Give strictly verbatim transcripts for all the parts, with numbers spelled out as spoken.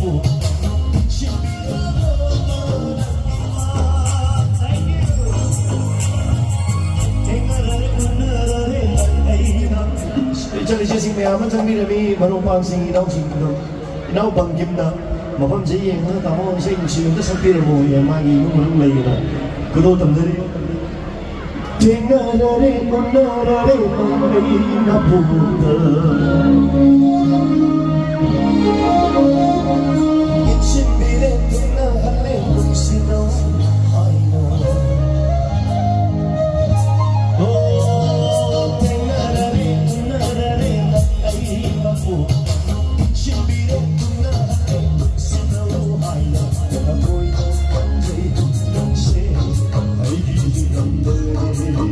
ꯏꯆꯜ ꯏꯆꯦꯁꯤꯡ ꯃꯌꯥꯝ ꯑꯃ ꯆꯪꯕꯤꯔꯝꯃꯤ, ꯃꯔꯨꯞ ꯃꯄꯥꯡꯁꯤꯡ, ꯏꯅꯥꯎꯁꯤꯡꯗꯣ, ꯏꯅꯥꯎ ꯕꯪꯀꯤꯝꯅ ꯃꯐꯝꯁꯤꯗ ꯌꯦꯡꯉꯒ "ꯇꯥꯃꯣ, ꯏꯁꯩ ꯅꯨꯡꯁꯤ ꯑꯝꯇ ꯁꯛꯄꯤꯔꯝꯃꯣ" ꯍꯥꯏꯅ ꯃꯥꯒꯤ ꯏꯃꯨꯡ ꯃꯅꯨꯡ ꯂꯩꯌꯦꯅ ꯈꯨꯗꯣꯜ ꯇꯝꯖꯔꯤ꯫ ꯊꯦꯡꯅꯔꯔꯦ, ꯎꯅꯔꯔꯦ, ꯃꯪꯂꯩ ꯃꯄꯨꯗ꯫ ꯏꯟꯁꯤꯟꯕꯤꯔꯦ, ꯊꯦꯡꯅꯍꯜꯂꯦ, ꯅꯨꯡꯁꯤꯅꯧ ꯍꯥꯏꯅ꯫ ꯑꯣ, ꯊꯦꯡꯅꯔꯔꯦ, ꯎꯅꯔꯔꯦ, ꯃꯪꯂꯩ ꯃꯄꯨ꯫ ꯏꯟꯁꯤꯟꯕꯤꯔꯦ, ꯊꯦꯡꯅꯍꯜꯂꯦ, ꯅꯨꯡꯁꯤꯅꯧ ꯍꯥꯏꯅ꯫ ꯊꯃꯣꯏꯗ ꯈꯟꯖꯩ, ꯅꯪꯁꯦ ꯑꯩꯒꯤ ꯅꯝꯕꯔꯅꯤ꯫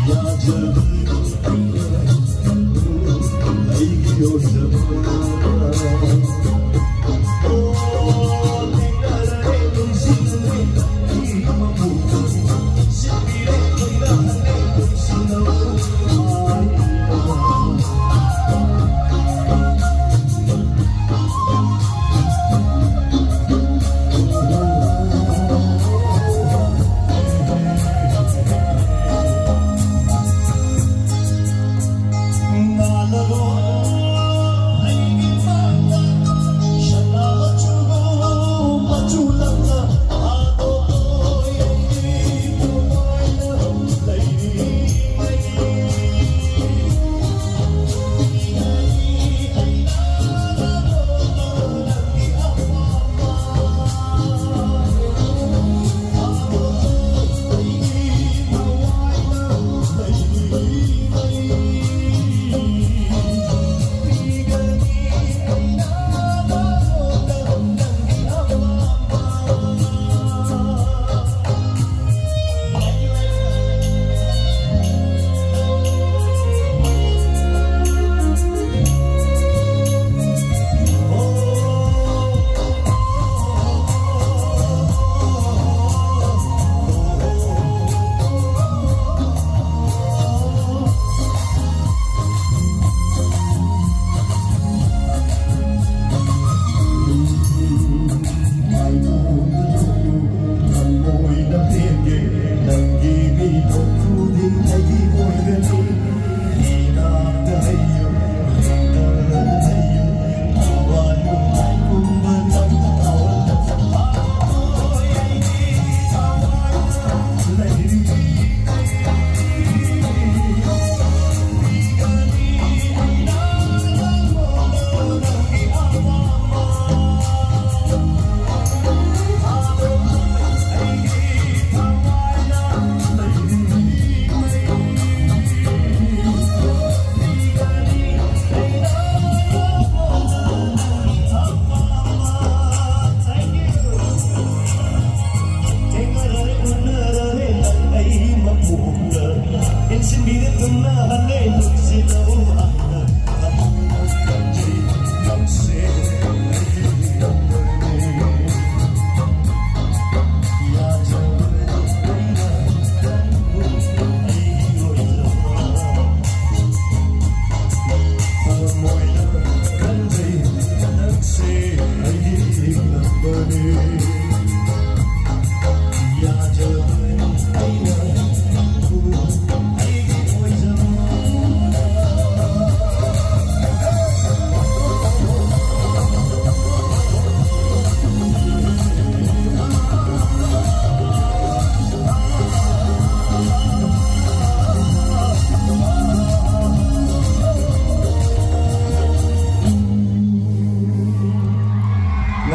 ꯌꯥꯖꯕꯒꯤ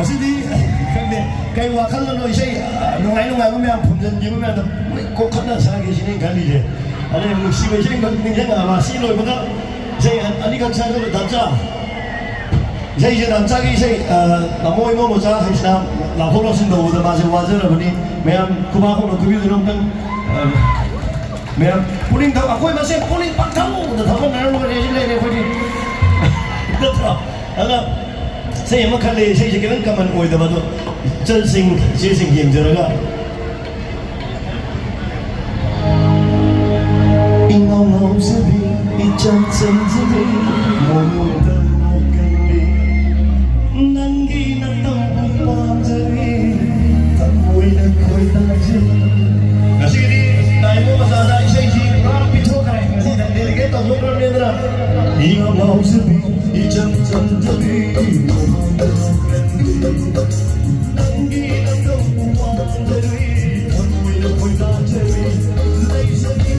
ꯁꯤꯗꯤ ꯈꯪꯗꯦ, ꯀꯩ ꯋꯥꯈꯜꯗꯅꯣ ꯏꯁꯩ, ꯑ, ꯅꯨꯡꯉꯥꯏ ꯅꯨꯡꯉꯥꯏꯕ ꯃꯌꯥꯝ ꯐꯨꯝꯖꯤꯟꯈꯤꯕ ꯃꯌꯥꯝꯗꯣ ꯂꯣꯏ ꯀꯣꯛꯈꯠꯅ ꯁꯥꯒꯦ ꯁꯤꯅꯦ ꯑꯩꯅ ꯈꯜꯂꯤꯁꯦ꯫ ꯑꯗꯩ ꯅꯨꯡꯁꯤꯕ ꯏꯁꯩ ꯑꯃꯈꯛ ꯅꯤꯡꯁꯤꯡꯉꯛꯑꯕ꯫ ꯁꯤ ꯂꯣꯏꯕꯒ ꯏꯁꯩ ꯑꯅꯤꯈꯛ ꯁꯛꯑꯒ ꯗꯥꯝꯆꯥ, ꯏꯁꯩꯁꯦ ꯗꯥꯝꯆꯥꯒꯤ ꯏꯁꯩ, ꯑ, ꯇꯥꯃꯣ ꯏꯃꯣ ꯃꯆꯥ ꯍꯩꯁꯅꯥꯝ ꯂꯥꯎꯊꯣꯛ ꯂꯥꯎꯁꯤꯟ ꯇꯧꯕꯗ ꯃꯥꯁꯦ ꯋꯥꯖꯔꯕꯅꯤ꯫ ꯃꯌꯥꯝ ꯈꯨꯕꯥꯛ ꯈꯣꯡꯅ ꯈꯨꯕꯤꯗꯨꯅ ꯑꯃꯨꯛꯇꯪ, ꯑ, ꯃꯌꯥꯝ ꯄꯨꯛꯅꯤꯡ ꯊꯧ-, ꯑꯩꯈꯣꯏ ꯃꯁꯦꯟ ꯄꯨꯛꯅꯤꯡ ꯄꯪꯊꯧꯗ ꯊꯧꯒꯠꯅꯔ ꯂꯣꯏꯔꯦ, ꯁꯤ ꯂꯩꯔꯦ ꯑꯩꯈꯣꯏꯗꯤ꯫ ꯅꯠꯇ꯭ꯔꯣ? ꯑꯗ ꯏꯁꯩ ꯑꯃ ꯈꯜꯂꯦ, ꯏꯁꯩꯁꯦ ꯈꯤꯇꯪ ꯀꯃꯟ ꯑꯣꯏꯗꯕ, ꯑꯗꯣ ꯏꯆꯜꯁꯤꯡ, ꯏꯆꯦꯁꯤꯡ ꯌꯦꯡꯖꯔꯒ꯫ ꯏꯉꯥꯎ ꯉꯥꯎꯖꯕꯤ, ꯏꯆꯝ ꯆꯝꯖꯕꯤ, ꯃꯑꯣꯡꯗ ꯅꯣꯛꯀꯜꯂꯤ꯫ ꯅꯪꯒꯤ ꯅꯇꯧꯕꯨ ꯄꯥꯝꯖꯔꯦ, ꯊꯃꯣꯏꯅ ꯈꯣꯏꯗꯥꯖꯩ꯫ ꯉꯁꯤꯒꯤꯗꯤ ꯇꯥꯏꯕꯪ ꯃꯆꯥꯗ ꯏꯁꯩꯁꯤ ꯄꯨꯔꯥ ꯄꯤꯊꯣꯛꯈ꯭ꯔꯦ꯫ ꯉꯁꯤ ꯗꯦꯂꯤꯒꯦꯠ ꯇꯧꯊꯣꯛꯈ꯭ꯔꯕꯅꯤꯅ꯫ ꯏꯉꯥꯎ ꯉꯥꯎꯖꯕꯤ, ꯏꯆꯝ ꯆꯝꯖꯕꯤ, ꯅꯪꯒꯤ ꯅꯇꯧꯕꯨ ꯄꯥꯝꯖꯔꯦ, ꯊꯃꯣꯏꯅ ꯈꯣꯏꯗꯥꯖꯔꯦ, ꯂꯩꯖꯔꯦ꯫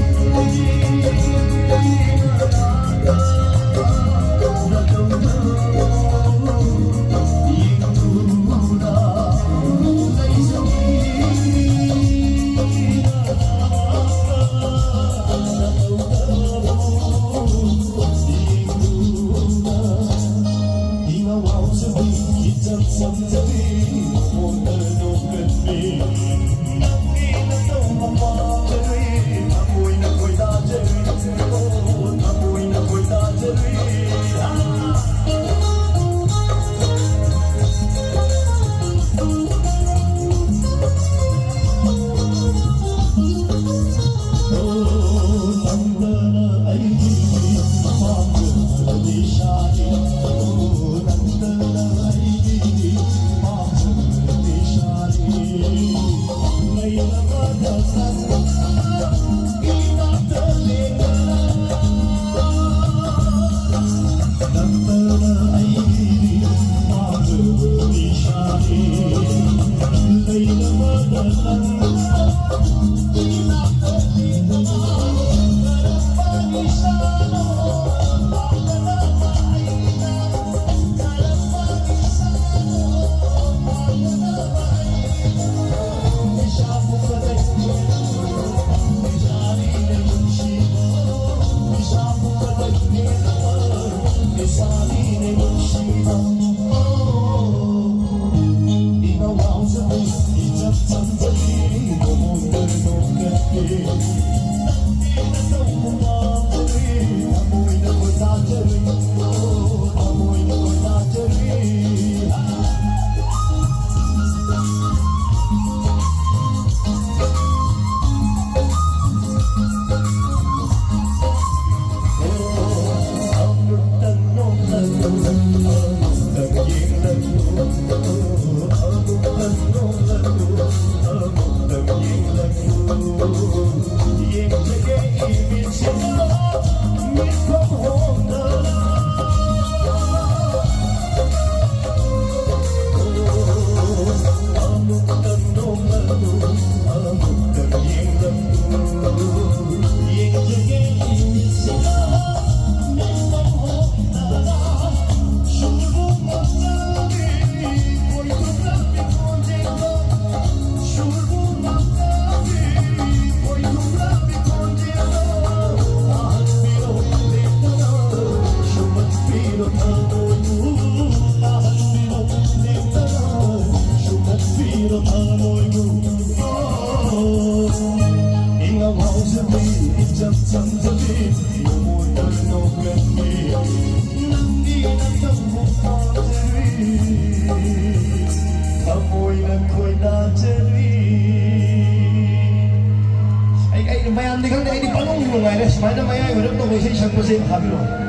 ꯏꯆꯝ ꯆꯝꯖꯕꯤ, ꯅꯣꯡꯃꯣꯏ ꯅꯣꯛꯂꯛꯄꯤ, ꯅꯪꯒꯤ ꯅꯇꯧꯕꯨ ꯄꯥꯝꯖꯔꯨꯏ, ꯊꯃꯣꯏꯅ ꯈꯣꯏꯗꯥꯖꯔꯨꯏ꯫ ꯑꯩ, ꯑꯩ ꯃꯌꯥꯝꯗꯤ ꯈꯪꯗꯦ, ꯑꯩꯗꯤ ꯄꯪꯅꯨꯡ ꯅꯨꯡꯉꯥꯏꯔꯦ꯫ ꯁꯨꯃꯥꯏꯅ ꯃꯌꯥꯏ ꯑꯣꯏꯔꯞ ꯇꯧꯕ ꯏꯁꯩ ꯁꯛꯄꯁꯦ ꯊꯥꯕꯤꯔꯛꯑꯣ꯫